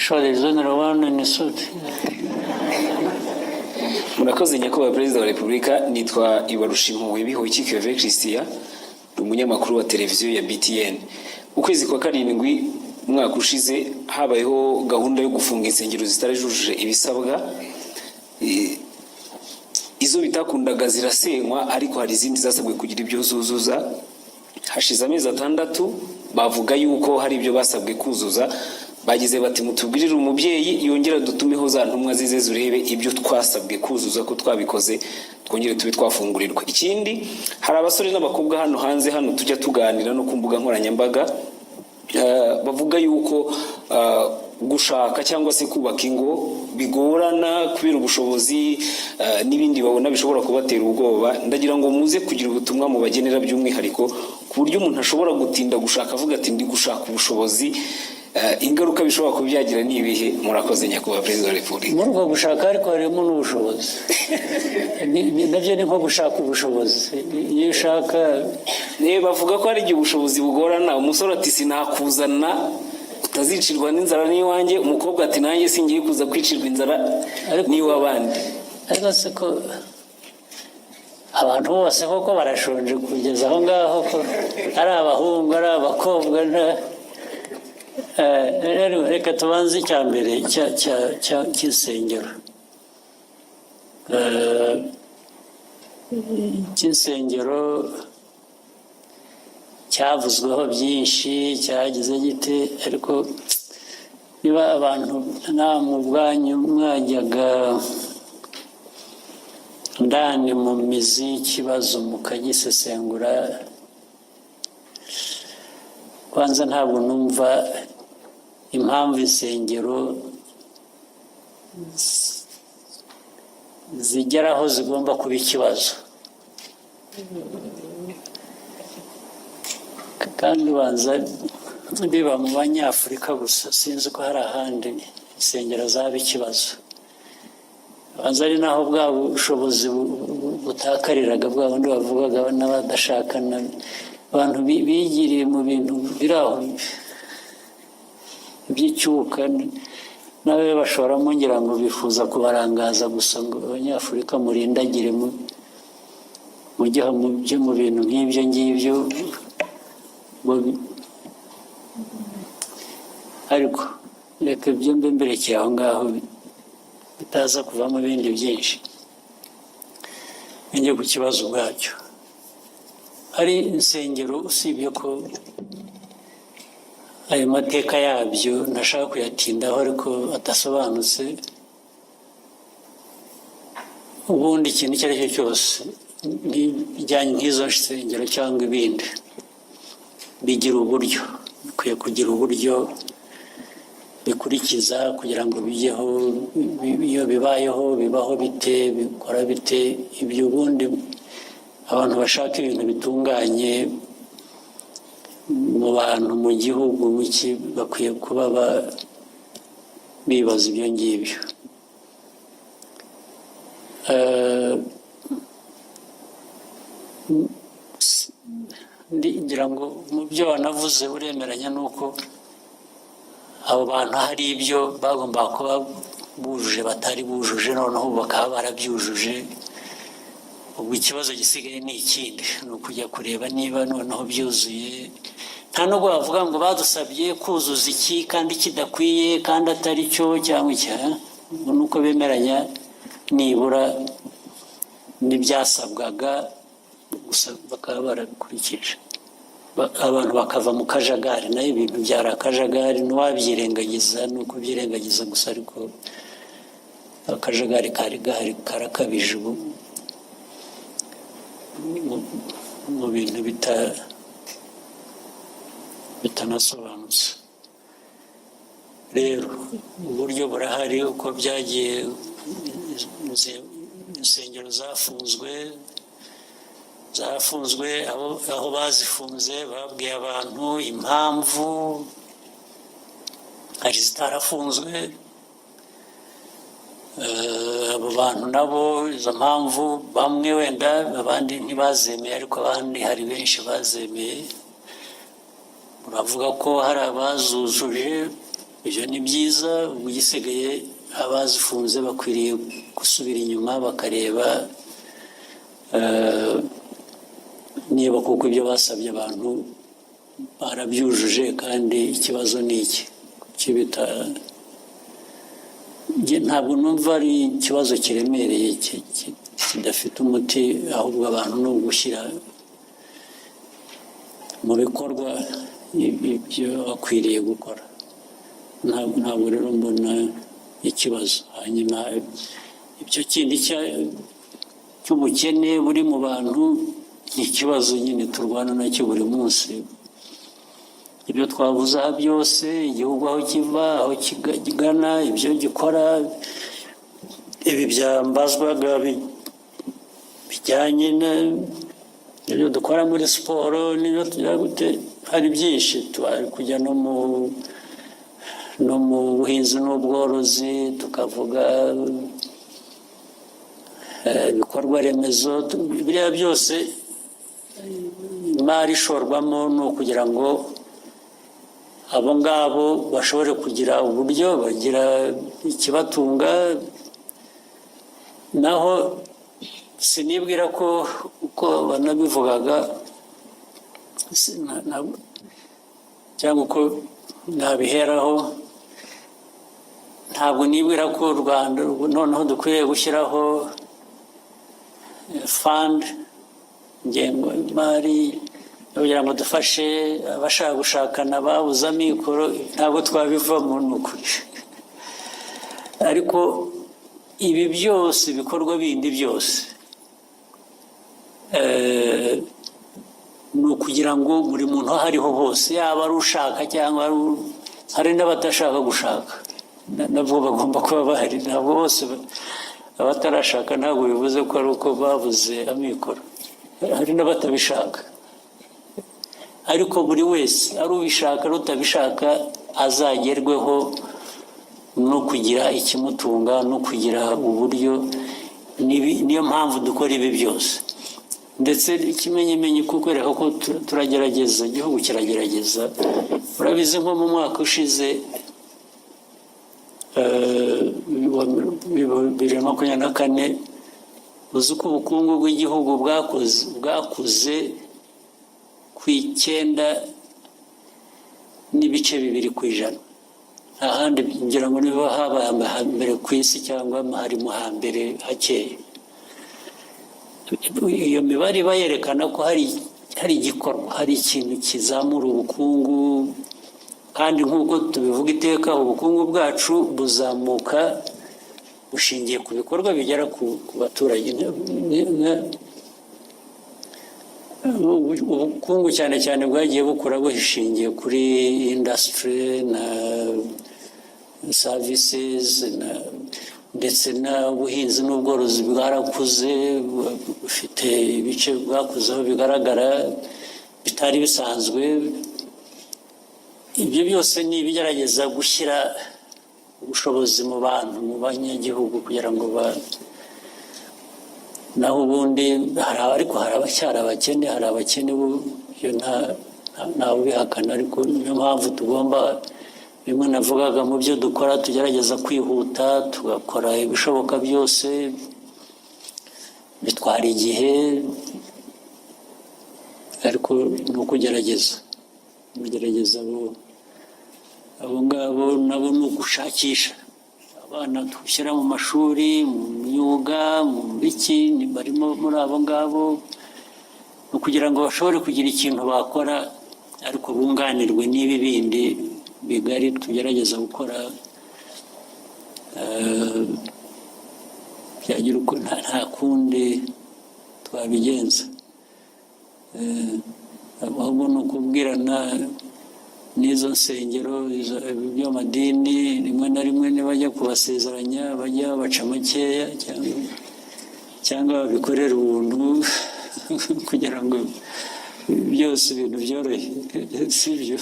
Sure, there is only one in suit. Murakoze, Nyakubahwa Perezida wa Repubulika. Nitwa Ibarushimpuhwe Bihoyiki Keve Christian, ni umunyamakuru wa televiziyo ya BTN. Ukwezi kwa karindwi umwaka ushize habayeho gahunda yo gufunga insengero zitarujuje ibisabwa. Izo bitakundaga zirasenywa, ariko hari izindi zasabwe kugira ibyo zuzuza. Hashize amezi 6, bavuga yuko hari ibyo basabwe kuzuza. Bagize bati: "Mutubwirire umubyeyi yongera dutumeho za ntumwa zize zurebe ibyo twasabwe kuzuza ko twabikoze, twongere tube twafungurirwa." Ikindi, hari abasore n'abakobwa hano hanze hano tujya tuganira no ku mbuga nkoranyambaga, bavuga yuko gushaka cyangwa se kubaka ingo bigorana kubera ubushobozi n'ibindi babona bishobora kubatera ubwoba. Ndagira ngo muze kugira ubutumwa mubagenera, by'umwihariko ku buryo umuntu ashobora gutinda gushaka avuga ati: "Ndi gushaka ubushobozi." Ingaruka bishobora kubyagira ni ibihe? Murakoze, Nyakubahwa Perezida wa Repubulika. Muri uko gushaka ariko harimo n'ubushobozi. Nabyo ni nko gushaka ubushobozi iyo ushaka. Bavuga ko hari igihe ubushobozi bugorana. Umusore ati: "Sinakuzana utazicirwa n'inzara n'iwanjye." Umukobwa ati: "Nanjye singiye kuza kwicirwa inzara n'iw'abandi." Ariko se ko abantu bose koko barashonje kugeza aho ngaho, ko ari abahungu ari abakobwa, nta anyway, reka tubanze icya mbere cy'insengero. Cy'insengero cyavuzweho byinshi, cyagize gite, ariko niba abantu namwe ubwanyu mwajyaga ndani mu mizi y'ikibazo mukagisesengura, kwanza ntabwo numva impamvu insengero zigera aho zigomba kuba ikibazo. Kandi ubanza biba mu Banyafurika gusa, sinzi ko hari ahandi insengero zaba ikibazo. Banza ari naho bwa bushobozi butakariraga, bwa bundi bavugaga n'abadashakana, abantu bigiriye mu bintu biri aho by'icyuka, nawe bashoramo, ngira ngo bifuza kubarangaza gusa, ngo Abanyafurika murindagire mujye mu bintu nk'ibyo ngibyo ngo ariko reka ibyo mbe mberekeye aho ngaho, bitaza kuvamo ibindi byinshi. Njye ku kibazo ubwacyo, hari insengero, usibye ko ayo mateka yabyo ntashaka kuyatindaho ariko adasobanutse. Ubundi ikintu icyo ari cyo cyose nk'ibijyanye nk'izo nsengero cyangwa ibindi bigira uburyo, bikwiye kugira uburyo bikurikiza kugira ngo bijyeho. Iyo bibayeho bibaho bite, bikora bite? Ibyo ubundi abantu bashaka ibintu bitunganye mu bantu, mu gihugu, mu ki, bakwiye kuba bibaza ibyo ngibyo. Ngira ngo mu byo wanavuze uremeranya n'uko abo bantu hari ibyo bagombaga kuba bujuje batari bujuje, noneho ubu bakaba barabyujuje. Ubwo ikibazo gisigaye ni ikindi, ni ukujya kureba niba noneho byuzuye. Nta nubwo bavuga ngo badusabye kuzuza iki kandi kidakwiye kandi atari cyo cyangwa iki, ngo ni uko bemeranya nibura n'ibyasabwaga gusa bakaba barabikurikije. Abantu bakava mu kajagari. Nayo ibintu byari akajagari, ntiwabyirengagiza, ni ukubyirengagiza gusa, ariko akajagari kari gahari karakabije ubu mu bintu bitanasobanutse. Rero uburyo burahari, uko byagiye, insengero zafunzwe, aho bazifunze babwiye abantu impamvu. Hari izitarafunzwe. Abo bantu nabo izo mpamvu bamwe wenda abandi ntibazemeye, ariko abandi hari benshi bazemeye. Uravuga ko hari abazujuje, Ibyo ni byiza. Ubwo igisigaye, abazifunze bakwiriye gusubira inyuma bakareba niba kuko ibyo basabye abantu barabyujuje, kandi ikibazo ni iki? Kuki Njye ntabwo numva ari ikibazo kiremereye kidafite umuti, ahubwo abantu ni ugushyira mu bikorwa ibyo bakwiriye gukora. Ntabwo rero mbona ikibazo. Hanyuma ibyo kindi cy'ubukene buri mu bantu ni ikibazo nyine turwana nacyo buri munsi. Ibyo twavuze aha byose, igihugu aho kiva, aho kigana, ibyo gikora, ibi byambazwaga bijyanye n'ibyo dukora muri siporo n'ibyo tugira gute, hari byinshi. Turi kujya no mu buhinzi n'ubworozi, tukavuga ibikorwa remezo, biriya byose imari ishorwamo ni ukugira ngo abo ngabo bashobore kugira uburyo bagira ikibatunga. Naho sinibwira ko uko banabivugaga cyangwa uko nabiheraho, ntabwo nibwira ko u Rwanda noneho dukwiriye gushyiraho fund, ingengo y'imari kugira ngo dufashe abashaka gushakana babuze amikoro. Ntabwo twabivamo, ni ukuri. Ariko ibi byose, ibikorwa bindi byose, ni ukugira ngo buri muntu aho ariho hose, yaba ari ushaka cyangwa hari n'abatashaka gushaka, nabwo bagomba kuba bahari. Ntabwo bose abatarashaka ntabwo bivuze ko ari uko babuze amikoro, hari n'abatabishaka. Ariko buri wese, ari ubishaka ari utabishaka, azagerweho no kugira ikimutunga no kugira uburyo. Niyo mpamvu dukora ibi byose. Ndetse ikimenyimenyi kukwereka ko turagerageza, igihugu kiragerageza. Urabizi, nko mu mwaka ushize wa 2024, uzi ko ubukungu bw'igihugu bwakuze ku 9.2%. Nta handi, ngira ngo niba habaye hambere ku isi cyangwa hari mu hambere hakeya. Iyo mibare iba yerekana ko hari igikorwa, hari ikintu kizamura ubukungu. Kandi nk'uko tubivuga iteka, ubukungu bwacu buzamuka bushingiye ku bikorwa bigera ku baturage. Ubukungu cyane cyane bwagiye bukura bushingiye kuri industry na services, ndetse n'ubuhinzi n'ubworozi bwarakuze, bufite ibice bwakuzeho bigaragara bitari bisanzwe. Ibyo byose ni ibigerageza gushyira ubushobozi mu bantu, mu banyagihugu, kugira ngo naho ubundi hari, ariko hari abacyari abakene, hari abakene bo, ibyo ntawe ubihakana. Ariko niyo mpamvu tugomba, bimwe navugaga, mu byo dukora tugerageza kwihuta, tugakora ibishoboka byose. Bitwara igihe, ariko ni ukugerageza kugerageza. Abo ngabo nabo ni ugushakisha abana dushyira mu mashuri, mu myuga, mu biki, barimo muri abo ngabo, ni ukugira ngo bashobore kugira ikintu bakora, ariko bunganirwe n'ibi bindi bigari tugerageza gukora. Byagira uko nta kundi twabigenza. Ahubwo ni ukubwirana n'izo nsengero, by'amadini, rimwe na rimwe nibajya kubasezeranya bajya babaca makeya cyangwa babikorere ubuntu kugira ngo byose ibintu byorohe, si byo?